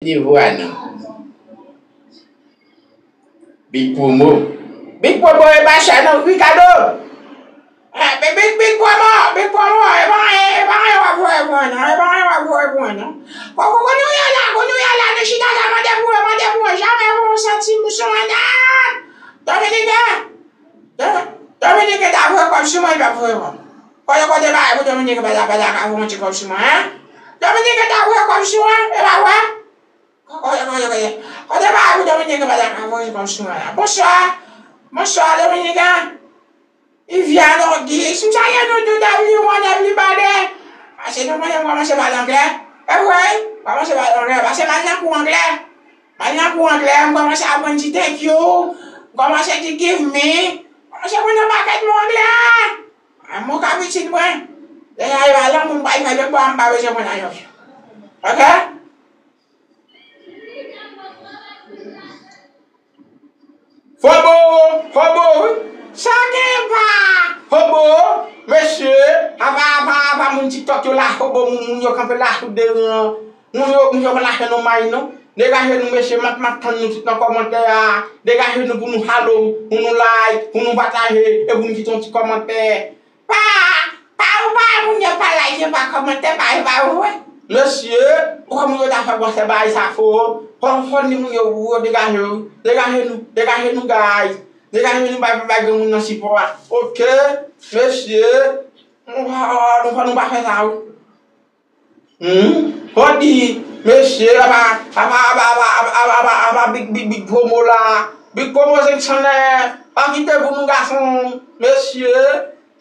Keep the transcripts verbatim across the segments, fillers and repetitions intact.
Devwa nou. Big Promo. Big Promo e pa chè non, Ricardo. Eh, big, big, big Promo, big Promo, e pa, e, e pa anyen w ap voye pou mwen non, e pa anyen w ap voye pou mwen non. Kò, kò, kounye a la, kounye a la, nou chita la, mande pou mwen, mande pou mwen, jamè pou mwen santi m sou mwen nèt. Dominiken, Do-, Dominiken ta voye kòb sou mwen, li p ap voye kòb. Kote, kote bagay pou Dominiken pa ta, pa ta ka voye yon ti kòb sou mwen, en? Dominiken ta voye kòb sou mwen, e pa vre? Kote, kote, kote, kote bagay pou Dominiken pa ta ka voye kòb sou mwen la? Bonswa. Bonswa, Dominiken. Ivyèn, Ogis, m salye nou tout, everyone, everybody. Paske nou konnen m kòmanse pale anglè. E vre, m kòmanse pale anglè. Paske m al nan kou anglè. M al nan kou anglè, m kòmanse aprann di thank you. M kòmanse di give me. M kòmanse konn yon pakèt mo anglè. Mo k ap itil mwen. Deja, e pa lanmou m pral fè lòt bò a, m pa bezwen konn anyen. Oke? Fobo, fobo, wi. Sa gen pa? Fobo, mesye, apa, apa, apa, moun TikTok yo la, fobo, moun, moun yo kanpe la, sou devan. Moun yo, moun yo pa lage nou may non. Degaje nou, mesye, m ap, m ap tann nou tout nan kòmantè a. Degaje nou pou nou follow, pou nou like, pou nou pataje, e pou nou kite yon ti kòmantè. Pa, pa, pa, moun yo pa like, yo pa kòmante, pa, e pa vre. Mesye, kòman yo ta fè panse bagay sa fo? Fò, fò ni moun yo, yo degaje yo. Degaje nou, degaje nou, guys. Degaje nou, bay, bay granmoun nan sipò a. Oke, mesye, nou fò, nou fò, nou pa fè sa, wi. Hmm? Fò di, mesye, apa, apa, apa, big, big, big promo la. Big promo senk san nèf. Pa kite pou nou gason. Mesye,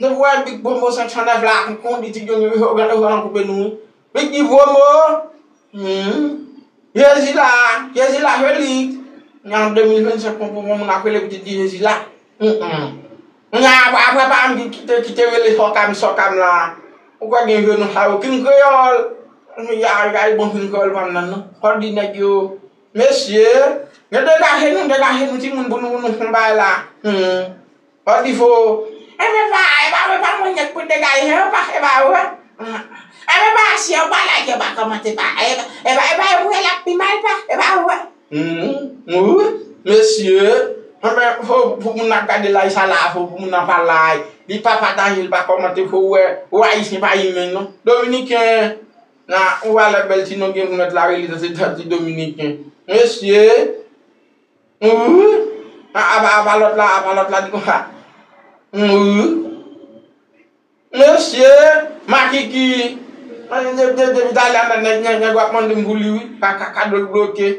nou wè big promo senk san nèf la. Kon di ti Johnny, yo, yo, yo, yo koupe nou. Big, big promo. Hmm. Jezi la, Jezi la, Jezi. Nan de mil vennsenk, pou, pou, pou moun ap rele pitit li Jezi la. Hmm, hmm. Kounye a, apre, apre pa m ki, ki te, ki te rele Sòkam, Sòkam la. Ou kwè gen je nou sa yo, King Kreyòl. Ya, ya, bon King Kreyòl pa m nan, non. Fò di nèg yo, mesye, gen degaje nou, degaje nou, timoun, pou nou, pou nou fè bagay la. Hmm. Fò di fo. Enben pa, e pa, e pa mwen nèg pou degaje, e pa, e pa, e pa. Enben pa, si yo pa like, yo pa kòmante, pa, e pa, e pa, e pa, e pou el ap pi mal, pa, e pa, e pa. Hmm, wi, mesye. Enben, fò pou moun ap gade live sa la, fò pou moun nan pa like. Li pa pataje, li pa kòmante, fò wè, wè ayisyen pa imen non. Dominiken, nan, ou wè lè bèl ti non gen pou mèt la rele, se tanti dominiken. Mesye, wi, a, apa, apa lòt la, apa lòt la di konsa. Wi. Mesye, makiki. Mwen, de, de, depi talè a, nèg, nèg, nèg w ap mande m pou li, wi. Ka, ka, kado l bloke.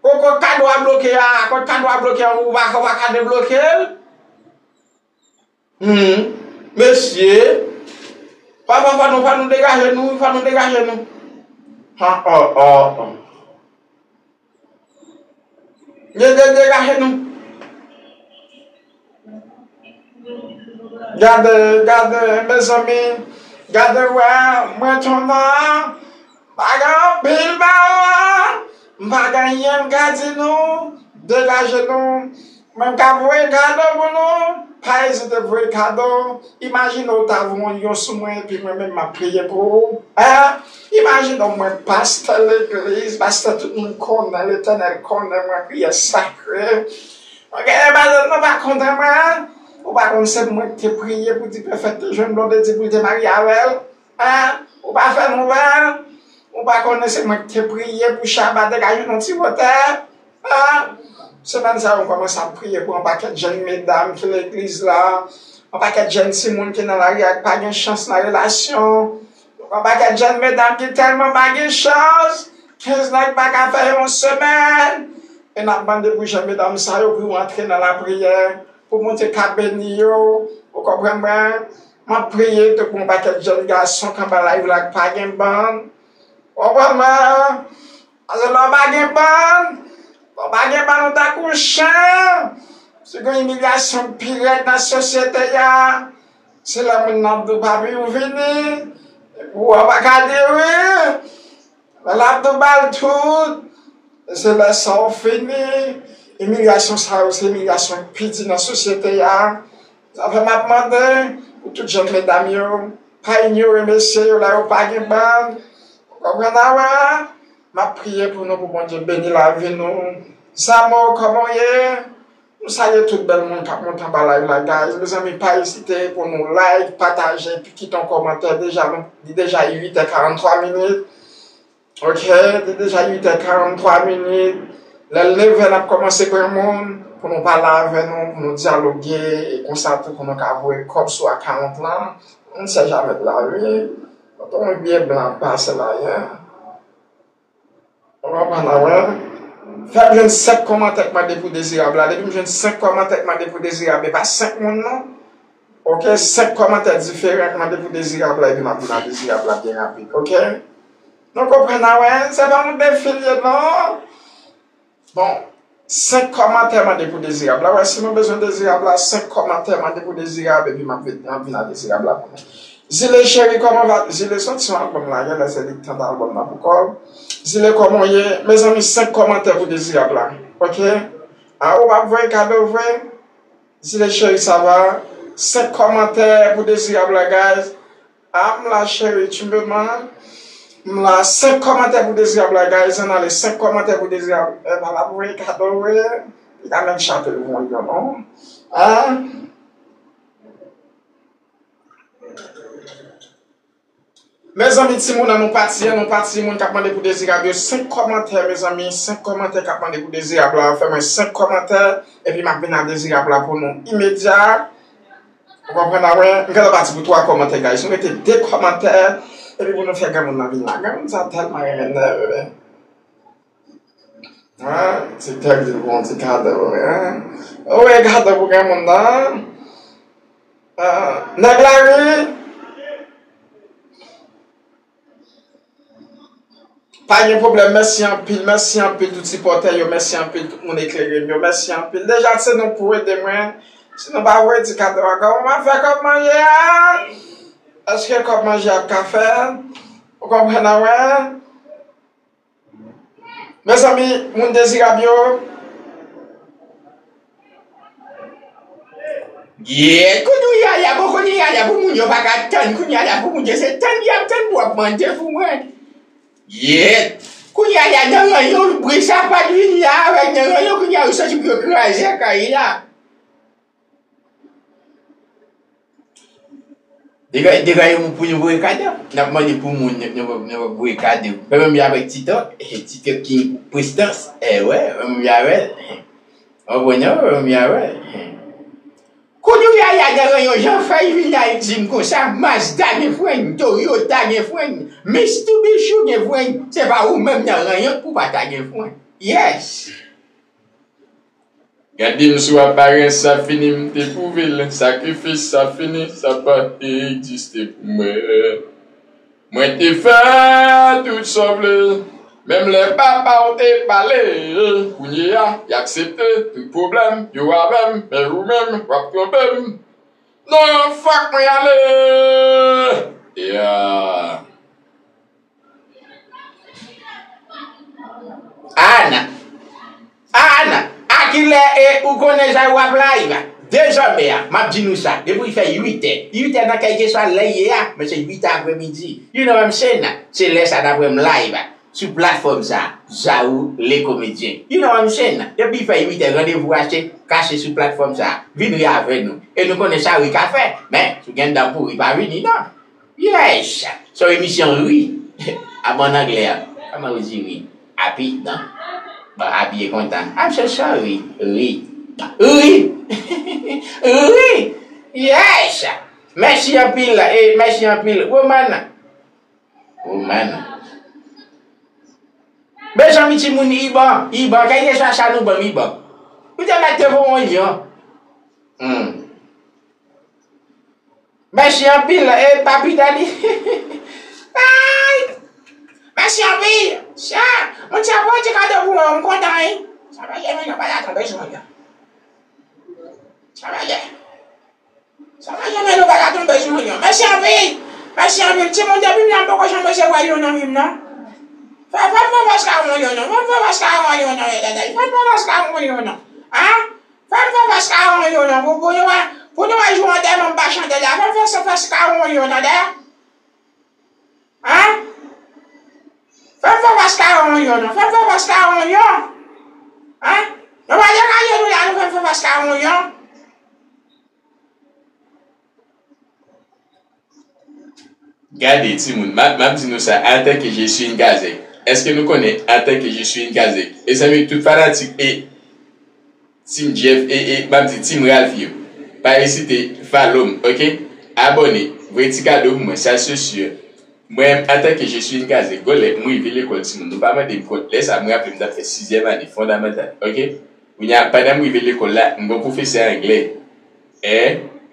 Kot, kot kado a bloke a, kot kado a bloke a, ou pa, ou pa ka debloke l? Hmm. Mesye. Fò, fò, fò nou, fò nou degaje nou, fò nou degaje nou. Ha, oh, oh, oh. De, de, degaje nou. Gade, gade, mezanmi. Gade, wè, mwen tonton an. Pa gen anpil ba yo an. M pa gen anyen m ka di nou. Degaje nou. Mwen ka voye kado pou nou. Pa ezite voye kado. Imajine w ta voye yon sou mwen epi mwen menm m ap priye pou ou. Hein? Imajine w mwen pastè legliz, pastè tout moun konnen, Letènèl konnen mwen, priyè sakre. Oke, e pa nou pa kontan mwen. Ou pa konn se mwen ki te priye pou di Pèfèt te jwenn Blondedy pou l te marye avè l. Hein? Ou pa fè nouvèl? Ou pa konnen se mwen ki te priye pou Shabba degaje nan ti wotè? Hein? Semèn sa yo, m kòmanse ap priye pou yon pakèt jèn medam ki legliz la, yon pakèt jèn timoun ki nan lari a ki pa gen chans nan relasyon, yon pakèt jèn medam ki tèlman pa gen chans, kenz nèg pa ka fè yon semèn. E n ap mande pou jèn medam sa yo pou yo antre nan lapriyè, pou Bondye ka beni yo. Ou konprann mwen? M ap priye tou pou yon pakèt jèn gason k anba live la k pa gen bann. Ou konprann mwen? Paske lè w pa gen bann, lè w pa gen bann, ou tankou chen. Si gen imilyasyon pi rèd nan sosyete a, se lè moun nan ap di w papi ou vini, epi w pa ka di wi. Lè l ap di w ba l tout, e se lè sa w fini. Imilyasyon sa yo, se imilyasyon ki pi di nan sosyete a. Sa fè m ap mande pou tout jèn medam yo, pa inyore mesye yo lè yo pa gen bann. Ou konprann a wè? M ap priye pou nou, pou Bondye beni lavi nou. Zamo, kòman w ye? Nou salye tout bèl moun k ap monte anba live la, guys. Mezanmi, pa ezite pou nou like, pataje, epi kite yon kòmantè. Deja, nou, li deja uit è karanntwa minit. Ok, li deja uit è karanntwa minit. Lè l neve, n ap kòmanse pran moun pou nou pale avè nou, pou nou dyaloge, e konsa tou pou nou ka voye kòb sou akawont lan. On sait jamais de la vie. Mwen byen blan ap pase la, yeah. Ou konprann la, wè? Fè m jwenn senk kòmantè k mande pou Dezirab la. Depi m jwenn senk kòmantè k mande pou Dezirab, e pa senk moun non. Ok, senk kòmantè diferan k mande pou Dezirab la, epi m ap vin a Dezirab la byen rapid, ok? Nou konprann la, wè? Se pa yon defi l ye non. Bon, senk kòmantè mande pou Dezirab la. Wè, si nou bezwen Dezirab la, senk kòmantè mande pou Dezirab, epi m ap vin, m ap vin a Dezirab la pou nou. Zile cheri, kòman va? Zile soti yon albòm la, genlè se li k tande albòm nan pou kò l. Zile, kòman w ye? Mezanmi, senk kòmantè pou Dezirab la. Ok? A, ou p ap voye kado vre? Zile cheri, sa va? Senk kòmantè pou Dezirab la, guys. A, m la, cheri, tu me manques. M la, senk kòmantè pou Dezirab la, guys. Ann ale, senk kòmantè pou Dezirab. E pa la pou voye kado vre. Li ka menm chape l pou yon non. A? Mezanmi, timoun an, nou pati, an, nou pati, moun k ap mande pou Dezirab yo, senk kòmantè, mezanmi, senk kòmantè k ap mande pou Dezirab la, fè mwen senk kòmantè, epi m ap vin a Dezirab la pou nou imedya. Ou konprann la, wè? M gentan pati pou twa kòmantè, guys. Nou rete de kòmantè, epi pou nou fè granmoun nan vin la. Granmoun sa tèlman renmen nève. An, ti tèks di l pou yon ti kado, an. Ou wè kado pou granmoun nan. An, nèg la ri. Pa gen pwoblèm, mèsi anpil, mèsi anpil tout sipòtè yo, mèsi anpil tout moun eklere m yo, mèsi anpil. Deja se nou pou ede mwen. Si nou pa voye ti kado ankò, mwen ap fè kòb manje a. Èske kòb manje ap ka fè? Ou konprann an wè? Mezanmi, moun Dezirab yo. Gyèt, kounye a la, bon, kounye a la, pou moun yo pa ka tann, kounye a la, pou moun yo se tann y ap tann pou w ap mande pou mwen. Gyèt, kounye a la, nan ranyon, bri sa pa t vin la, avèk nan ranyon, kounye a, yo soti pou yo kraze kay la. Dega, dega yo pou nou voye kado. N ap mande pou moun, nou, nou, nou voye kado. Fè menm jan avèk Tito, eh, Tito King Prestans, eh, wè, menm jan avè l. Ou konprann, menm jan avè l. Kounye a la, nan ranyon, jan fèy vin la, di m konsa, Mazda gen fren, Toyota gen fren, Mitsubishi gen fren, se pa ou menm nan ranyon pou pa ta gen fren. Yes! Gade m sou aparans sa fini, m te pwouve l. Sakrifis sa fini, sa pa te egziste pou mwen. Mwen te fè tout sa w vle, menm lè papa w te pale. Kounye a, y aksepte tout pwoblèm yo avè m, men ou menm, w ap twonpe m. Non, fòk mwen ale! Yeah. Ana, Ana, a kilè e ou konnen sa w ap live? Dezòmè a, m ap di nou sa, depi w fè uit è, uit è nan kèlkeswa lè l ye a, men se uit è aprèmidi. You know what I'm saying? Se lè sa daprè m live sou platfòm sa, Zaou le Comédien. You know what I'm saying? Depi w fè uit è, randevou achte, kache sou platfòm sa. Vin ri avè nou. E nou konnen sa ri ka fè. Men, si w gen dan pouri, pa vini non. Yes! Se yon emisyon ri. Ap an anglè a. Kòman yo di ri? Happy, non? Bon, happy e kontan. I'm so sorry. Ri. Ri! Ri! Yes! Mèsi anpil. E, mèsi anpil. Roman. Roman. Mezanmi, timoun, Iban. Iban. Kèlkeswa sa nou ban m, Iban. Ou te mèt te voye yon lyon. Hmm. Mèsi anpil, e, papi Dani. Ay! Mèsi anpil. Sa, moun sa voye ti kado pou mwen, m kontan, wi. Sa pa gen, men nou pa ka tonbe sou mwen. Sa pa gen. Sa pa gen, men nou pa ka tonbe sou mwen. Mèsi anpil. Mèsi anpil. Timoun, depi m la, m poko janm resevwa lyon nan vi m, non. Fè, fè m fè paska yon lyon, non. Fè m fè paska yon lyon, non, e, Dani. Fè m fè paska yon lyon, non. An? Fè m fè fès kawon yo non, pou, pou nou wè, pou nou wè jou antèman m pa chante la. Fè m fè fès kawon yo tande. An? Fè m fè fas kawon yon non. Fè m fè fas kawon yon. Hein? Nou pa degaje nou la, nou fè m fè fas kawon yon. Gade, timoun, m ap, m ap di nou sa, antanke je suis une kazèk. Èske nou konnen antanke je suis une kazèk? Mezanmi, tout fanatik e Team Jeff e, e, m ap di Team Ralph yo. Pa ezite follow m, oke? Abòne, voye ti kado pou mwen, sa se si. Mwen, antanke je suis une kazèk, gon lè m rive lekòl, timoun, nou pa mande m kont. Lè sa, m raple m t ap fè sizyèm ane fondamantal, oke? Kounye a, pandan m rive lekòl la, m gon pwofesè anglè. E,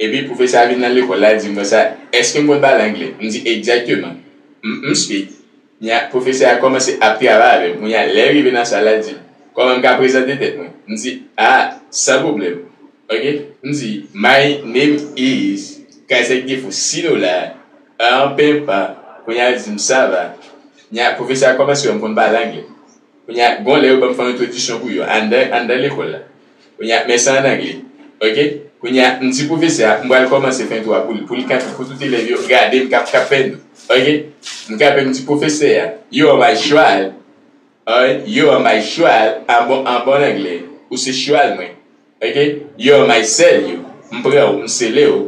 epi pwofesè a vin nan lekòl la, di m konsa, èske m konn pale anglè? M di, egzakteman. M, m speak. Kounye a, pwofesè a kòmanse ap travay avè m. Kounye a, lè l rive nan sal la, l di, kòman m ka prezante tèt mwen? M di, a, san pwoblèm. Oke? M di, my name is Kazèk Defo Sinola. An penpa. Kounye a, l di m, sa va. Kounye a, pwofesè a kòmanse wè m konn pale anglè. Kounye a, gon lè yo ban m fè yon entwodisyon pou yo, anndan, anndan lekòl la. Kounye a, men sa an anglè. Oke? Kounye a, m di pwofesè a, m pral kòmanse fè entwo a pou li, pou li kanpe, pou tout elèv yo gade m k ap, k ap fè entwo. Oke? M kanpe, m di pwofesè a, you are my chwal. Alright? You are my chwal, an bon, an bon anglè. Ou se chwal mwen. Oke? You are my sell you. M pran w, m sele w.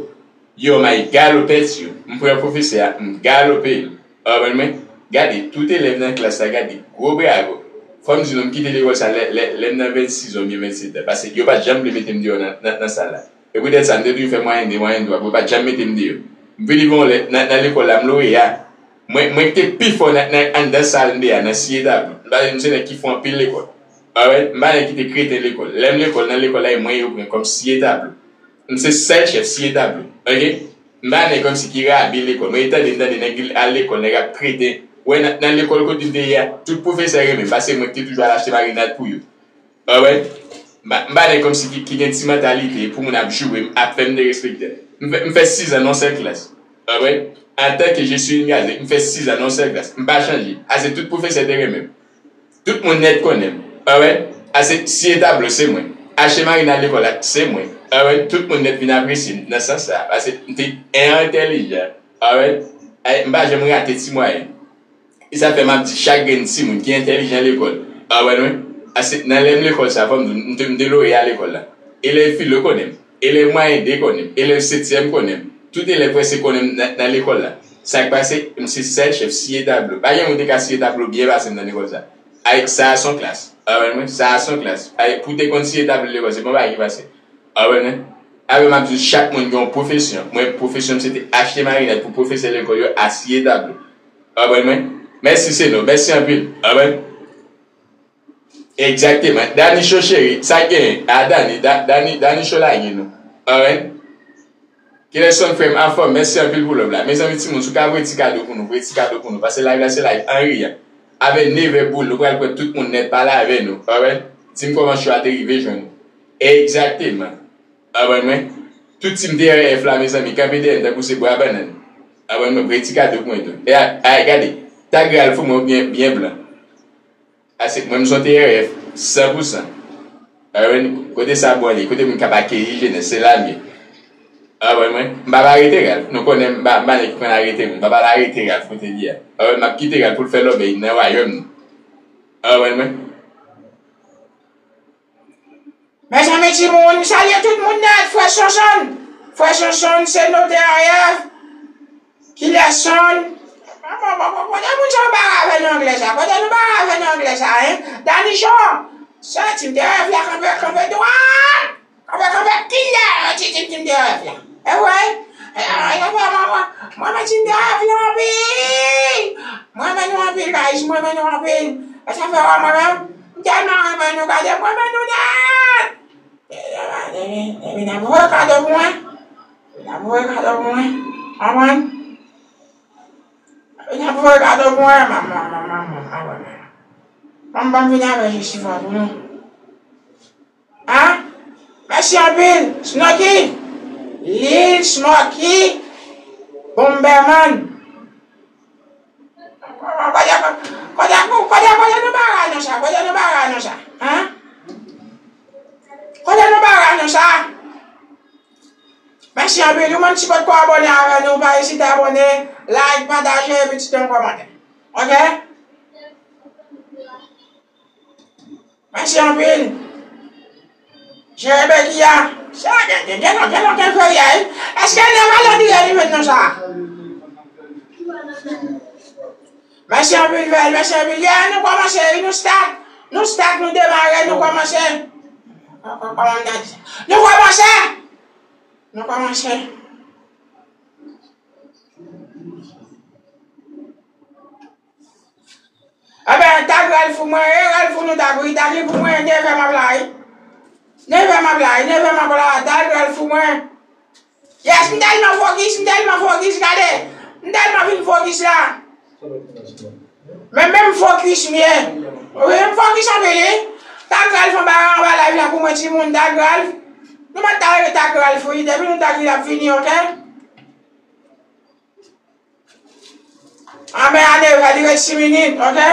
Yo, my galopette yo. M pran pwofesè a, m galope l. Ou konprann mwen? Gade, tout elèv nan klas la, gade, gwo bravo. Fò m di nou, m kite lekòl sa lè, lè, lè m nan vennsis an oubyen vennsetan. Paske yo pa t janm vle mete m deyò nan, nan, nan sal la. E poutèt sa, m te toujou fè mwayen de, mwayen twa, pou yo pa t janm mete m deyò. M vini bon lè, nan, nan lekòl la, m loreya. Mwen, mwen ki te pi fò nan, nan, anndan sal m te a, nan siye tablo. M pa, m se nèg ki fò anpil lekòl. Alright? M pa nèg ki te kreten lekòl. Lè m lekòl, nan lekòl la, e mwen yo pran kòm siye tablo. M se sèl chèf siye tablo. Oke? M pa nèg kòmsi ki rabi lekòl. Mwen tande, m tande nèg al lekòl, nèg ap kreten. Wè, nan, nan lekòl kote m te ye a, tout pwofesè renmen m, paske mwen ki te toujou al achte marinad pou yo. Alright? M pa, m pa nèg kòmsi ki, ki gen ti mantalite pou moun ap joure m, ap fè m derespekte. M fè, m fè sizan nan yon sèl klas. Alright? Antanke je suis une kazèk, m fè sizan nan yon sèl klas. M pa chanje. Ase tout pwofesè te renmen m. Tout moun nèt konnen m. Alright? Ase siye tablo se mwen. Achte marinad lekòl la se mwen. Alright? Tout moun nèt vin apresye m nan sans sa. Paske m te entèlijan. Alright? Ay, m pa janm rate ti mwayèn. E sa fè m ap di chak grenn timoun ki entèlijan lekòl. Alright, mwen? Ase nan lè m lekòl sa, fò m di w, m te, m te loreya lekòl la. Elèv filo konnen m. Elèv mwayen de konnen m. Elèv setyèm konnen m. Tout elèv prèske konnen m nan, nan lekòl la. Sa k pase, m se sèl chèf siye tablo. Pa gen moun te ka siye tablo byen pase m nan lekòl sa. Ay, sa a se yon klas. Ou konprann mwen? Sa a se yon klas. Ay, pou w te konn siye tablo lekòl, se pa yon bagay ki fasil. Ou konprann mwen? Apre m ap di w, chak moun gen yon pwofesyon. Mwen, pwofesyon m se te achte marinad pou pwofesè lekòl yo a siye tablo. Ou konprann mwen? Mèsi, Seno. Mèsi anpil. Ou konprann? Egzakteman. Dani Cho cheri, sa k genyen? A, Dani, Da-, Dani, Dani Cho lage nou. Alright? Kilè sonn frè m, anfòm, mèsi anpil pou love la. Mezanmi, timoun, si w ka voye ti kado pou nou, voye ti kado pou nou. Paske live la se live Anri an. Avè nevè boul, nou pral pran tout moun nèt pale avè nou. Alright? Di m kòman cho a te rive jwenn ou. Egzakteman. Ou konprann mwen? Tout team T R F la, mezanmi, kanpe dèyè m tankou se bwa bannann. Ou konprann mwen? Voye ti kado pou mwen tou. E a, a, gade, tag Ralph mwen byen, byen blan. Ase mwen, m se yon T R F san pou san. Ou konprann? Kote sa bon li, kote moun k ap akeyi jenès, se la m ye. Ou konprann mwen? M p ap arete Ralph. Nou konnen m pa, m pa nèg ki konn arete moun. M p ap al arete Ralph kote li a. Ou konprann? M ap kite Ralph pou l fè lòbèy nan wayòm nou. Ou konprann mwen? Mezanmi, timoun, m salye tout moun nèt, frè Sonson. Frè Sonson, se notè a. Kilè sonn. Kote moun sa w bare avè nan anglè sa? Kote nou bare avè nan anglè sa, en? Dani Cho, sa team T R F la kanpe, kanpe dwat. Kanpe, kanpe kilè, ti team, team T R F la. E vre? E, e, e, mwen, mwen, mwen, mwen renmen team T R F la anpil. Mwen renmen nou anpil, guys. Mwen renmen nou anpil. E sa fè wè mwen menm, m tèlman renmen nou, gade, mwen renmen nou nèt. Epi, epi, epi n ap voye kado pou mwen. Epi n ap voye kado pou mwen. Konprann? Epi n ap voye kado pou mwen. Manman, manman, manman, manman. Manman, ban m vin avè Jesifa pou nou. Hein? Mèsi anpil, Smoky. Lil Smoky Bomberman. Kote, kote, kote, kote nou bare a nou sa? Kote nou bare a nou sa? Hein? Kote nou bare a nou sa? Mèsi anpil. Ou menm si potko abòne avè nou, pa ezite abòne, like, pataje, epi kite yon kòmantè. Oke? Mèsi anpil. Jere Becky a. Sa gen, gen, gen, gen, gen, gen fè a, wi. Èske nèg Alandriye li met non sa? Mèsi anpil, Vel. Mèsi anpil. Yeah, nou kòmanse, wi, nou start. Nou start, nou demare, nou kòmanse. Nou kòmanse. Nou kòmanse. Enben, tag Ralph pou mwen, e Ralph nou tag, wi, tag li pou mwen, nevè m ap la, wi. Nevè m ap la, wi, nevè m ap la, tag Ralph pou mwen. Yes, m tèlman fokis, m tèlman fokis, gade. M tèlman vin fokis la. Men, men m fokis m ye. Wi, m fokis anpil, wi. Tag Ralph anba, anba live la pou mwen, timoun, tag Ralph. Nou mèt ta rele tag Ralph, wi. Depi nou tag li, l ap vini, oke? Anben, ane, va dire sis minit, oke?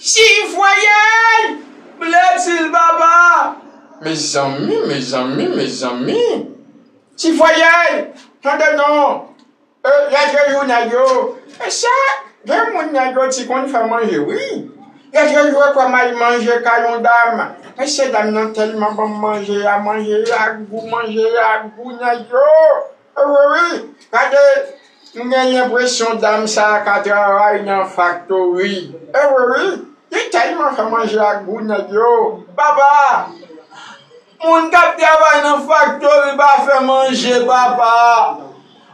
Ti Fwayèl! Blèd sil papa! Mezanmi, mezanmi, mezanmi! Ti Fwayèl! Tande non! E, lòt jou nèg yo, e sa, gen moun nèg yo ti konn fè manje, wi. Lòt jou yo kwè m al manje kay yon dam. Mesye dam nan tèlman ban m manje a, manje a gou, manje a gou, nèg yo. E wi, wi. Gade, m gen lenpresyon dam sa a ka travay nan faktori. E wi, wi. Li tèlman fè manje a gou, nèg yo. Papa! Moun k ap travay nan faktori pa fè manje, papa.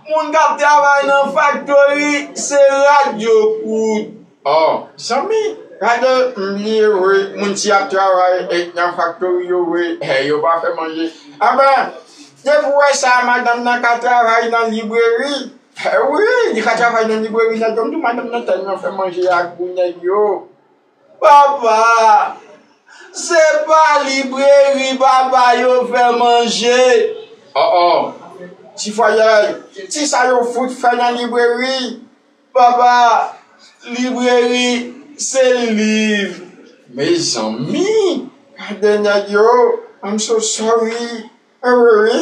Moun k ap travay nan faktori, se rad yo koud. Oh, zanmi, gade, m bliye vre, moun ki ap travay, e, nan faktori yo vre, e, yo pa fè manje. Anben, depi w wè sa, madanm nan ka travay nan libreri. E wi, li ka travay nan libreri, nèg yo, m di w, madanm nan tèlman fè manje a gou, nèg yo. Papa, se pa libreri papa yo fè manje. Oh, oh. Ti Fwayèl, ti sa yo fout fè nan libreri? Papa, libreri se liv. Mezanmi, gade nèg yo, I'm so sorry. E wi, wi.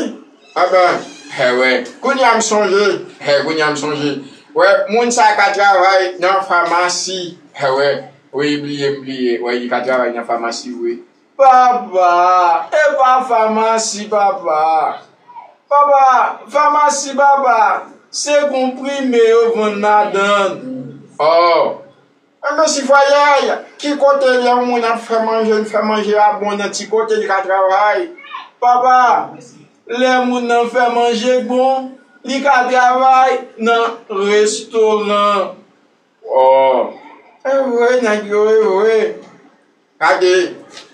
Anben, e wè. Kounye a m sonje. E, kounye a m sonje. Wè, moun sa ka travay nan famasi. E wè. Wi, bliye, m bliye. Wè, li ka travay nan famasi, wi. Papa, e pa famasi, papa. Papa, famasi, papa. Se konprime yo vann ladan l. Oh. Enben, Ti Fwayèl, ki kote lè yon moun ap fè manje, l fè manje a bon nan ti kote li ka travay? Papa, lè moun nan fè manje bon, li ka travay nan restoran. Oh. E vre, nèg yo, e vre. Gade,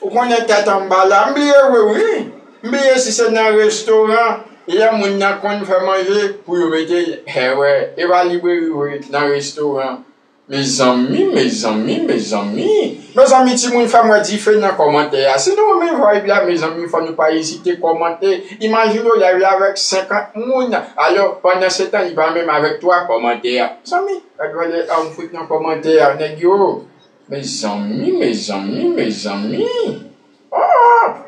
ou konnen tèt anba la, m bliye vre, wi. M bliye si se nan restoran, lè moun nan konn fè manje, pou yo mete l, e wè, e pa libreri vre, nan restoran. Mezanmi, mezanmi, mezanmi. Mezanmi, timoun, fè m wè dife nan kòmantè a. Si nou renmen vibe la, mezanmi, fò nou pa ezite kòmante. Imajine w, live la avèk senkant moun. Alò, pandan se tan, li pa menm avèk twa kòmantè a. Mezanmi, gad valè a m fout nan kòmantè a, nèg yo. Mezanmi, mezanmi, mezanmi. Oh!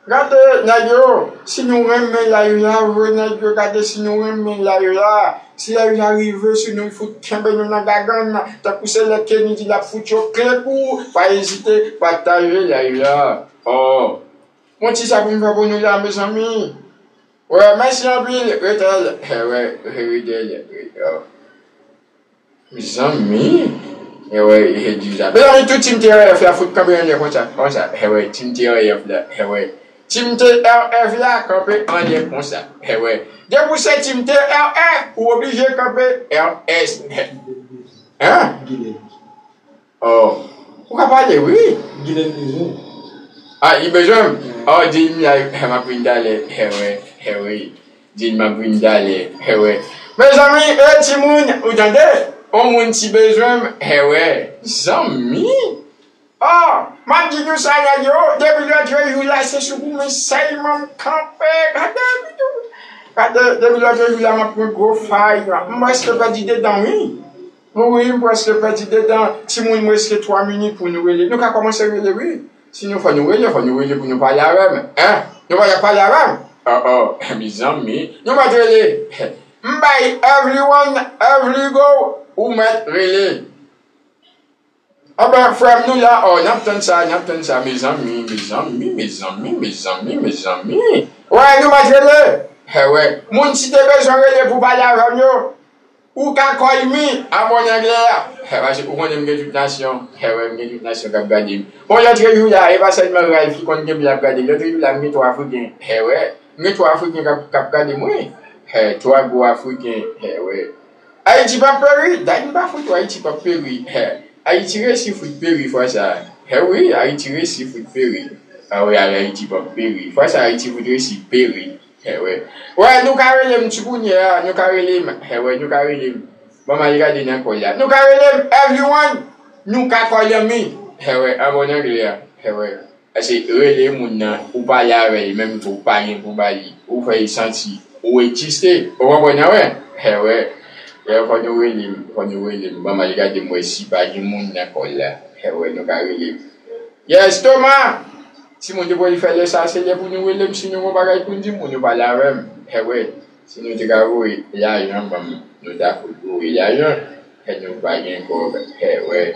Gade, nèg yo, si nou renmen live la vre, nèg yo, gade si nou renmen live la. Si live la rive sou nou, fout kenbe nou nan gagann, tankou se lè Kenny di l ap fout yo kle kou, pa ezite pataje live la. Oh! Bon, ti sa pou m fè pou nou la, mezanmi. Wè, mèsi anpil, Rethel. E wè, Rethel. Mezanmi. E wè, e di sa. Mezanmi, tout team T R F la fout kanpe anlè konsa, konsa. E wè, team T R F la. E wè. Team T R F la kanpe anlè konsa. E wè. Depi w se team T R F, ou oblije kanpe R S. Hein? Oh. Ou ka pale, wi. Gilèm bezwen. Ah, li bezwen m? Oh, di m la, m ap vin talè. E wè, e wè. Di m m ap vin talè. E wè. Mezanmi, e timoun, ou tande? On moun ti bezwen m, e wè. Zanmi. Oh, m ap di nou sa, nèg yo, depi lòt jou la, se sou pou mwen sèlman m kanpe. Gade, gade, depi lòt jou la, m ap pran gwo fay. M prèske pèdi de dan, wi. Wi, m prèske pèdi de dan. Timoun, m reste twa minit pou nou rele. Nou ka kòmanse rele, wi. Si nou fò nou rele, fò nou rele pou nou pale avè m. Hein? Nou pa ka pale avè m? Oh, oh, mezanmi. Nou mèt rele. M bay everyone, every go, ou mèt rele. Anben, frè m, nou la, o, n ap tann sa, n ap tann sa, mezanmi, mezanmi, mezanmi, mezanmi, mezanmi. Wè, nou mèt rele. Hè, wè. Moun, si te bezwen rele pou pale avè m yo, ou ka call me, a bon anglè a. Hè, paske ou konnen m gen tout nasyon. Hè, wè, m gen tout nasyon k ap gade m. Bon, lòt jou la, e pa sèlman Ralph ki konn gen m ap gade. Lòt jou la, m gen twa Afriken. Hè, wè. M gen twa Afriken k ap, k ap gade m, wi. Hè, twa gwo Afriken. Hè, wè. Ayiti p ap peri. Dayè m pa fout wè Ayiti p ap peri. Hè. Ayiti resi fout peri fwa sa. Hè wi, Ayiti resi fout peri. A wi, Ayiti p ap peri. Fwa sa Ayiti fout resi peri. Hè, wè. Wè, nou ka rele m ti kounye a, nou ka rele m. Hè, wè, nou ka rele m. Ban m al gade nan call la. Nou ka rele m, everyone. Nou ka call me. Hè, wè, an bon anglè a. Hè, wè. Paske rele moun nan, ou pale avè l, menm ke w pa gen pou ba li, ou fè l santi ou egziste. Ou konprann nan, wè? Hè, wè. Lè fò nou rele m, fò nou rele m. Ban m al gade m wè si pa gen moun nan call la. Hè, wè, nou ka rele m. Yes, Thomas! Timoun, depi w fè lè sa, se lè pou nou rele m, si nou gon bagay pou n di m, pou nou pale avè m. Hè, wè. Si nou te ka voye lajan ban m, nou ta fout voye lajan. Hè, nou pa gen kòb. Hè, wè.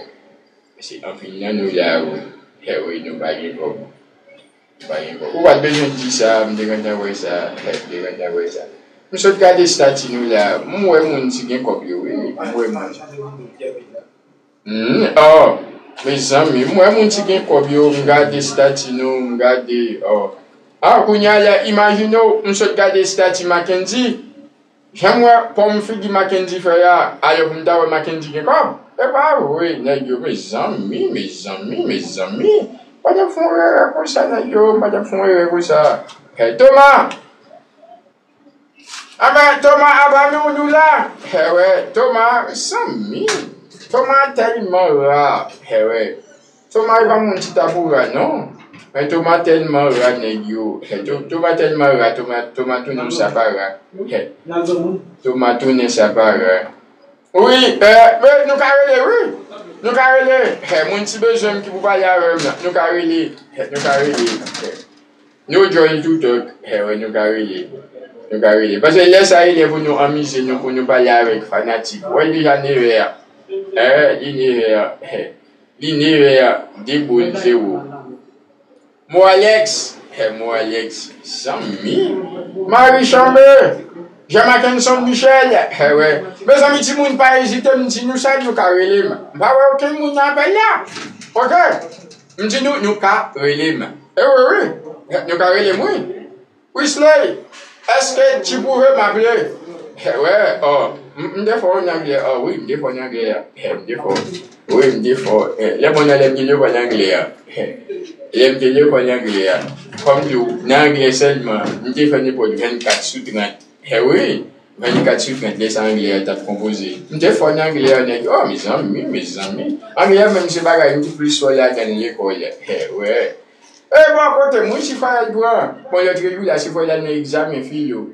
Se anpil nan nou la, wi. Hè, wi, nou pa gen kòb. Nou pa gen kòb. Ou pa t bezwen di sa, m te gentan wè sa. Hè, m te gentan wè sa. M sot gade estati nou la. M wè moun ki gen kòb yo, wi. M wè moun. Hmm, oh, mezanmi, m wè moun ki gen kòb yo, m gade estati nou, m gade, oh. Ah, kounye a la, imajine w, m sot gade estati Mackendy. Jan m wè pòm figi Mackendy fè a, alò pou m ta wè Mackendy gen kòb. E pa vre, nèg yo, mezanmi, mezanmi, mezanmi. M pa t ap fè yon erè konsa, nèg yo, m pa t ap fè yon erè konsa. Hè, Thomas! Anben, Thomas, apa nou, nou la? Hè, wè, Thomas, mezanmi. Thomas tèlman ra. Hè, wè. Thomas e pa moun ki ta pou ra, non. Men Thomas tèlman ra, nèg yo. Hè, Tho-, Thomas tèlman ra, Thomas, Thomas tounen yon sapara. Hè. Thomas tounen sapara. Wi, eh, men nou ka rele, wi. Nou ka rele. Hè, moun ki bezwen m ki pou pale avè m nan. Nou ka rele. Hè, nou ka rele. Hè. Nou join tou tok. Hè, wè, nou ka rele. Nou ka rele. Paske lè sa e lè pou nou anmize nou, pou nou pale avèk fanatik. Wè, li deja nevè a. Eh, li nevè a. Hè. Li nevè a, de boul, zewo. Mo Alex, hè, Mo Alex, zanmi. Marie Chambé, Jean Mackenson Michel, hè, wè. Mezanmi, timoun, pa ezite, m di nou sa, nou ka rele m. M pa wè okenn moun nan apèl la. Ok? M di nou, nou ka rele m. E wi, wi. Nou ka rele m, wi. Wesley, èske ti pwouve m aple? Hè, wè, oh, m, m te fò an anglè, oh, wi, m te fò an anglè, hè, m te fò. Wi, m te fò. Hè, lè mwen nan lè m te lekòl anglè, hè, lè m te lekòl anglè, kòm di w, nan anglè sèlman, m te fè nenpòt vennkat sou trant. Hè, wi, vennkat sou trant, lè sa anglè a t ap konpoze. M te fò nan anglè, nèg, oh, mezanmi, mezanmi. Anglè menm se bagay m te plis fò ladan l lekòl, hè, wè. E bò kote m, wi, si Faël pran. Bon, lòt jou la, si Faël al nan egzamen filo.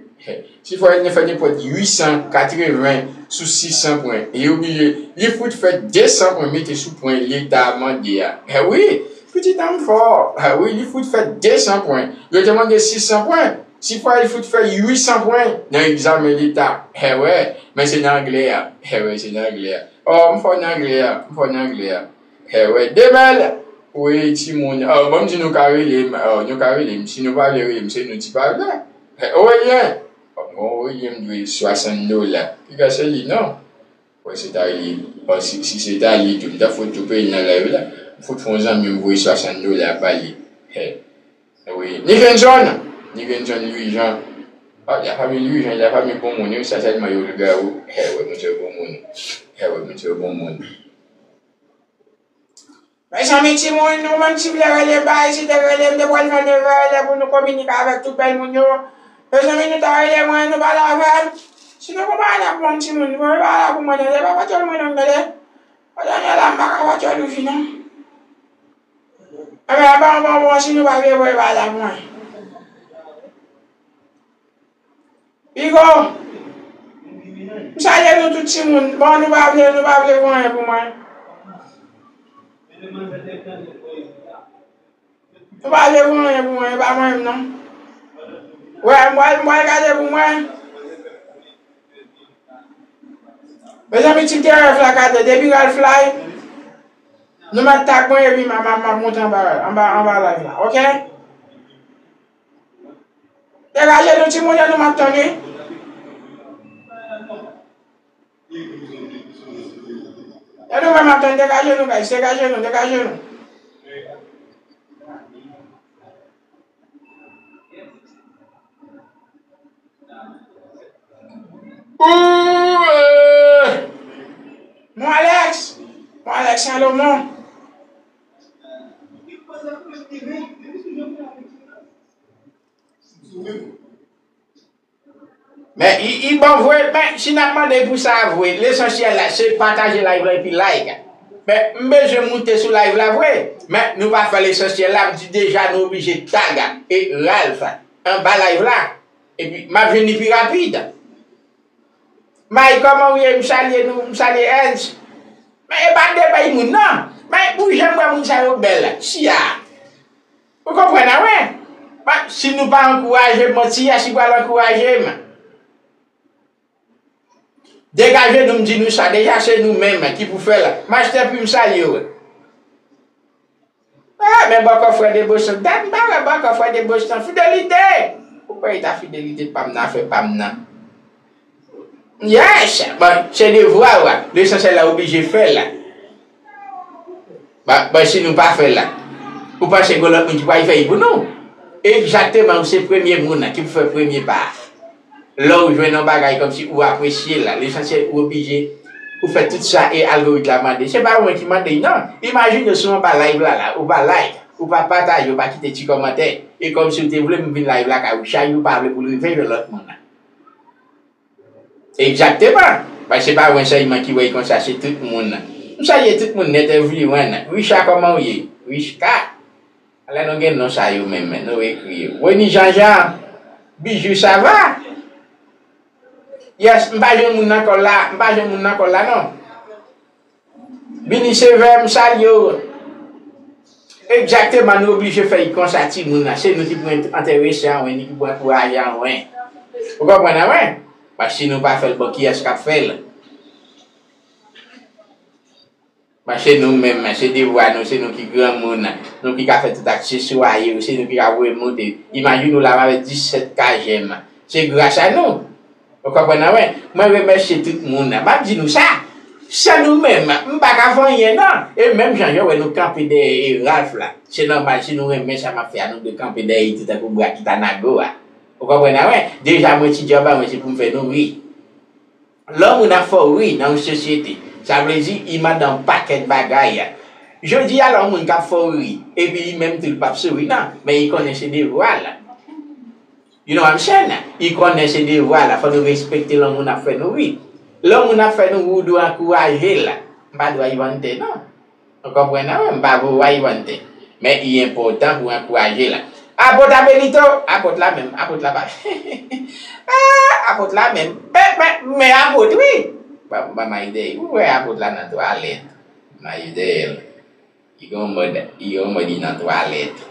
Si Faël fè nenpòt uit san katreven sou sis san pwen. E oblije, li fout fè de san pwen mete sou pwen leta mande a. Hè wi, pitit an m fò. Hè wi, li fout fè de san pwen. Yo te mande sis san pwen. Si Faël fout fè uit san pwen nan egzamen leta. Hè wè, men se nan anglè a. Hè wè, se nan anglè a. Oh, m fò nan anglè a. M fò nan anglè a. Hè, wè, Demèl. Wi, timoun. Oh, bon, m di nou ka rele m. Oh, nou ka rele m. Si nou pa vle rele m, se nou ki pa vle. Hè, Aurélien. Oh, bon, Aurélien, m dwe swasant dola. Piga se li, non? Wè, se ta li. Oh, si, si se ta li, tou, m ta fout tou peye l nan live la. M fout fè yon zanmi m voye swasant dola ba li. Hè. Wi. Nikenson. Nikenson Louis Jean. Ah, la fanmi Louis Jean, la fanmi bon moun, wi, sa sèlman yo lougawou. Hè, wè, moun se bon moun. Hè, wè, moun se bon moun. Mezanmi, timoun, nou menm si vle rele m, pa ezite rele m, depi w al nan nevè, lè pou nou kominike avèk tout bèl moun yo. Mezanmi, nou ta rele mwen, nou pale avè m. Si nou konprann ap pran timoun, nou pa la pou mwen, non, se pa patwòl mwen, non, tande. Patwòl mwen la, m pa ka patwòl ou fi, non. Anben, anben, anben, anben, si nou pa vle, voye pale avè mwen. Pigo! M salye nou tout timoun. Bon, nou pa vle, nou pa vle fè anyen pou mwen. Nou pa vle fè anyen pou mwen, e pa mwen menm non. Wè, m pral, m pral gade pou mwen. Mezanmi, Team Terè Fly gade, depi Ralph Fly. Nou mèt tag mwen epi m ap, m ap, m ap monte anba, anba, anba live la, oke? Degaje nou, timoun yo, nou m ap tann wi. Yo, nou m ap tann, degaje nou, guys, degaje nou, degaje nou. Ooh, eh. Mon Alex, mon Alex Salomon. Men, i, i bon vre, men, si n ap mande pou sa vre, lesansyèl la, se pataje live la epi like. Men, m bezwen moute sou live la vre, men nou pa fè lesansyèl la, m di deja nou oblije tag e Ralph anba live la. Epi, m ap jwenn li pi rapid. May, kòman w ye? M salye nou, m salye Ernst. Men e pa de bay moun, non. Men pou jan m wè moun sa yo bèl, siya. Ou konprann, a wè? Men, si nou pa ankouraje m, manti a si pral ankouraje m. Degaje nou, m di nou sa, deja se nou menm ki pou fè l. Mastè Pi, m salye w. Ah, men bòkò frè de Boston. Dat m pa wè bòkò frè de Boston. Fidelite! Ou kwè e ta Fidelite pa m nan, afè pa m nan. Yes! Bon, se devwa w. Lesansyèl la oblije fè l. Bon, bon, si nou pa fè l, ou panse gen lòt moun ki pral fè l pou nou? Egzakteman, ou se premye moun ki pou fè premye pa a. Lè w jwenn yon bagay kòmsi ou apresye l la, lesansyèl ou oblije ou fè tout sa e algorit la mande. Se pa mwen ki mande l non. Imajine w sou anba live la, la, ou pa like, ou pa pataje, ou pa kite ti kòmantè. E kòmsi w te vle m vin live la kay ou, chay ou pa vle pou l rive jwenn lòt moun nan. Egzakteman. Paske se pa mwen sèlman ki wè l konsa, se tout moun nan. M salye tout moun nèt, everyone. Richard, kòman w ye? Richka. Alè nou gen non sa yo menm, men nou ekri yo. Reni Janjan, Bijou, sa va? Yes, m pa jwenn moun nan kòl la, m pa jwenn moun nan kòl la non. Vini Sevè, m salye w. Egzakteman, nou oblije fè l konsa timoun nan. Se nou ki pou ent-, enterese an wen, nou ki pou ankouraje an wen. Ou konprann an wen? Paske si nou pa fè l, bon, kiyès k ap fè l? Paske nou menm, se devwa nou, se nou ki granmoun, nou ki ka fè tout akseswa yo, se nou ki ka voye l monte. Imajine w la m avèk disèt ka jèm. Se gras a nou. Ou konprann mwen? Mwen remèsye tout moun. M ap di nou sa. San nou menm, m pa ka fè anyen non. E menm jan yo wè nou kanpe dèyè e Ralph la. Se nòmal, si nou renmen sa m ap fè a, nou dwe kanpe dèyè li tou tankou bra ki ta nago a. Ou konprann mwen? Deja mwen ti djòb a mwen se pou m fè nou ri. Lè yon moun ap fè w ri nan yon sosyete, sa vle di li mande yon pakèt bagay. Jodi a, lè yon moun k ap fè w ri, epi li menm tou li p ap souri non, men li konnen se devwa l. You know what I'm saying? Li konnen se devwa l, fò nou respekte lè yon moun ap fè nou ri. Lè yon moun ap fè nou ri, ou dwe ankouraje l. M pa dwe invante non. Ou konprann mwen, m pa voye invante. Men li enpòtan pou ankouraje l. Apot Abelito, apot la menm, apot la pa. Ah, apot la menm. Men, men, men apot wi. Ban, ban m al dèyè. Ou wè apot la nan twalèt. M al dèyè l. Li gen yon mòd, li gen yon mòd li nan twalèt.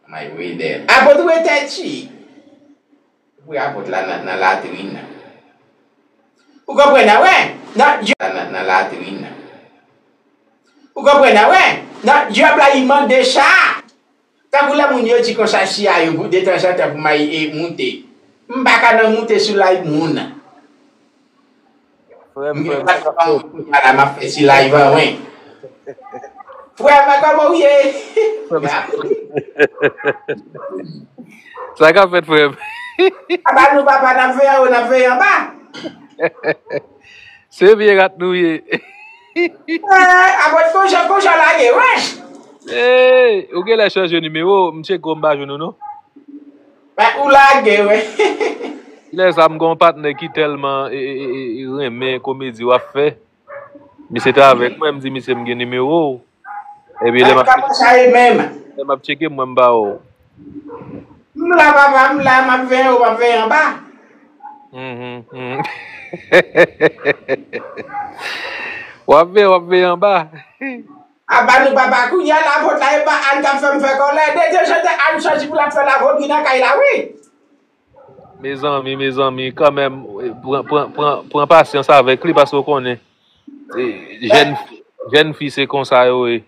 M al voye dèyè l. Apot ou etèti. Ou wè apot la nan, nan latrin nan. Ou konprann mwen? Nan, nan, nan latrin nan. Ou konprann mwen? Nan djòb la li mande sa. Tankou lè moun yo di konsa si a yo pou detanzantan pou m al e moute. M pa ka nan moute sou live moun. Frè m, m gen patwon kounya la m ap fè ti live an wen. Frè m, kòman w ye? Frè m. Sa k ap fèt, frè m? Apa nou papa n ap veye anwo, n ap veye anba. Se vye rat nou ye. Eh, apot konsa, konsa lage, wi. Hey, ou genlè chanje nimewo, m tcheke w m pa jwenn ou non. Men ou lage, wi. Lè sa m gen yon patnè ki tèlman e, e, e, e, renmen komedi w ap fè. Misye te avèk mwen, m di misye m gen nimewo w. Epi lè m ap tcheke, lè m ap tcheke m wè m pa wè w. M la papa, m la, m ap veye w, m ap veye anba. Mhm, mhm. W ap veye, w ap veye anba. Apa nou papa kounya la vòt la, e pa Ann k ap fè m fè kòlè. Detanzantan Ann sòti pou l ap fè lavòt wi nan kay la wi. Mezanmi, mezanmi, kanmenm, pran, pran, pran, pran pasyans avèk li, paske w konnen, e, jèn, jèn fi se konsa yo ye.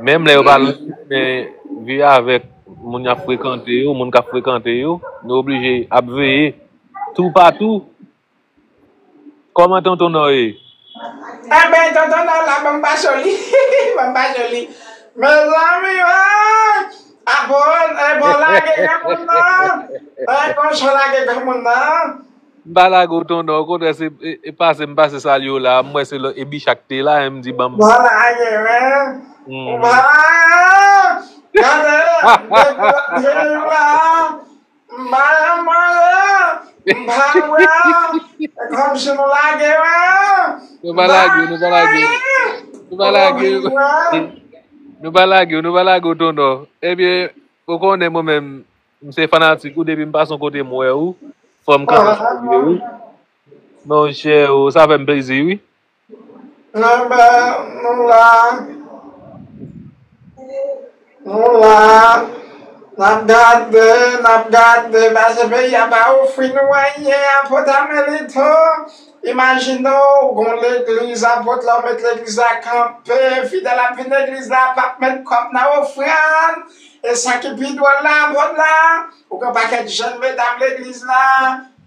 Menm lè yo pa nan ritm, men vi avèk moun y ap frekante yo, moun k ap frekante yo, nou oblije ap veye toupatou. Kòman tonton Nò ye? Enben, tonton Nò la, ban m pa joli. Ban m pa joli. Mezanmi, woy! Apot, e, bon lage granmoun nan. E, konsa lage granmoun nan. M pa lage w tonton, okontrè, se, e, e pase, m pase salye w la, m wè se lò, e Bicha k te la, e m di, ban m. Bon lage, wi. Mhm. Bon, gade, depi la, M pa janm manje, m pa bwè, e kòmsi nou lage, wi. Nou pa lage, nou pa lage. Nou pa lage. Nou pa lage, nou pa lage, tonton. Ebyen, ou konnen mwen menm, m se fanatik ou, depi m pase yon kote m wè ou, fò m kanpe salye ou. Monchè, ou, sa fè m plezi, wi. Enben, nou la. Nou la. N ap gade, n ap gade, paske peyi a pa ofri nou anyen, Apot Amelito. Imajine w, gon legliz, Apot, la, w met legliz la kanpe, fidèl ap vin legliz la, p ap met kòb nan ofrann. E sa ki pi dwòl la, Apot, la, ou gen pakèt jèn medam legliz la,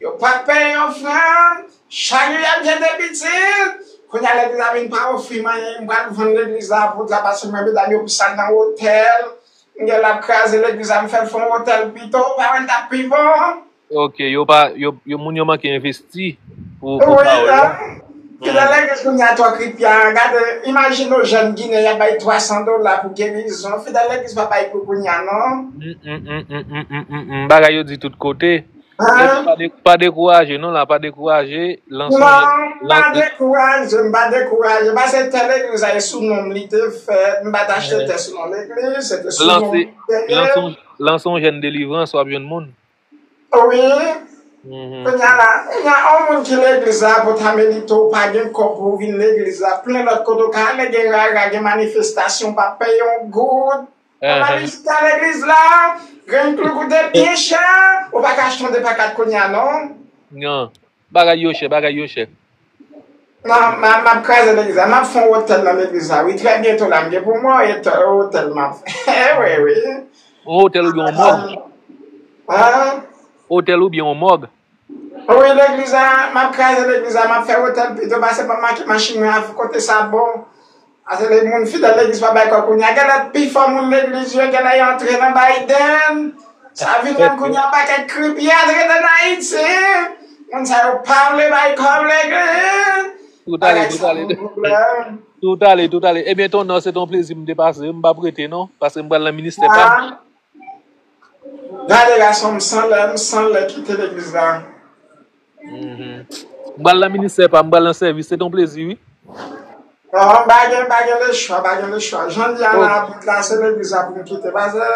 yo p ap peye ofrann. Chak jou y ap jete pitit. Kounye a legliz la vin pa ofri m anyen, m pral vann legliz la pou la, paske mwen medam yo plis al nan otèl. M gen l ap kraze legliz la, m fè l fè yon otèl pito, ou pa wè l t ap pi bon? Ok, yo pa, yo, yo, moun yo manke envesti pou, pou pawòl la. Fidèl legliz kounye a twò kripya. Gade, imajine w jèn ginen, y ap bay twa san dola pou gerizon. Fidèl legliz pa bay pou kounye a, non. Mm, mm, mm, mm, mm, mm, mm, mm. Bagay yo di tout kote. Hein? Epi pa de-, pa dekouraje, non, la, pa dekouraje. Lanse yon, non, m pa dekouraje, m pa dekouraje. Paske tè legliz la, e sou non m li te fèt. M pa t achte tè sou non legliz, se te sou non m li te ye. Lanse, lanse yon, lanse yon jèn delivrans, w ap jwenn moun. Wi. Mhm. Kounye a la, kounye a, yon moun ki legliz la, Apot Amelito, ou pa gen kòb pou w vin legliz la. Plen lòt kote w ka ale, gen rara, gen manifestasyon, w pa peye yon goud. Ou pa vizite legliz la, grenn klou koute byen chè, ou pa ka achte yon de pa kat kounye a, non. Non. Bagay yo chè, bagay yo chè. M a, m a, m ap kraze legliz la, m ap fè yon otèl nan legliz la, wi. Trè byento la, m gen pou mwen yon otèl, m ap fè. Wi, wi. Yon otèl oubyen yon mòg? Hein? Otèl oubyen yon mòg? Wi, legliz la, m ap kraze legliz la, m ap fè otèl pito, pase m ap make machin mwen a kote sa bon. Paske le moun fidèl legliz pa bay kòb kounye a. Genlè pi fò moun legliz yo, genlè yo antre nan Biden. Sa vin menm kounye a, pakèt kripya t rete nan Ayiti. Moun sa yo pa vle bay kòb legliz. Tout ale, tout ale. Tout ale, tout ale. Ebyen, Ton Nò, se te yon plezi m te pase. M p ap rete, non. Paske m pral nan ministè pa m. Gade gason m san lè, m san lè kite legliz la. Mhm. M pral nan ministè pa m, m pral nan sèvis. Se te yon plezi, wi. Non, m pa gen, m pa gen lechwa, m pa gen lechwa. Jan m di a la, Apot, la, se legliz la pou m kite. Paske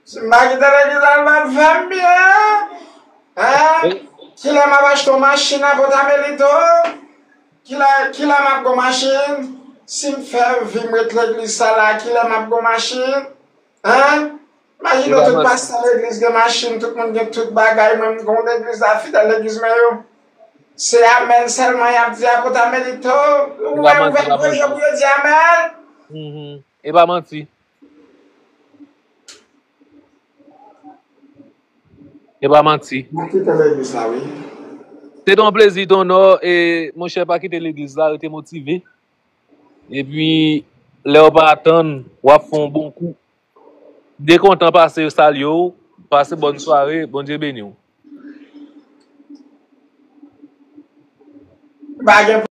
si m pa kite legliz la, l p ap fè m byen. Hein? Kilè m ap achte yon machin, Apot Amelito? Kilè, kilè m ap gon machin? Si m fè vi m ret legliz sa la, kilè m ap gon machin? Hein? Imajine w, tout pastè legliz gen machin, tout moun gen tout bagay, mwen m gen yon legliz la, fidèl legliz mwen yo. Se amèn sèlman y ap di, Apot Amelito. Ou wè, ouvè gwo je pou yo di amèn. Mhm. E pa manti. E pa manti. M kite legliz la, wi. Se te yon plezi, Ton Nò, e monchè, pa kite legliz la, rete motive. Epi, lè w pa atann, w ap fè yon bon kou. M te kontan pase salye w, pase bòn sware, Bondye beni w. Pa gen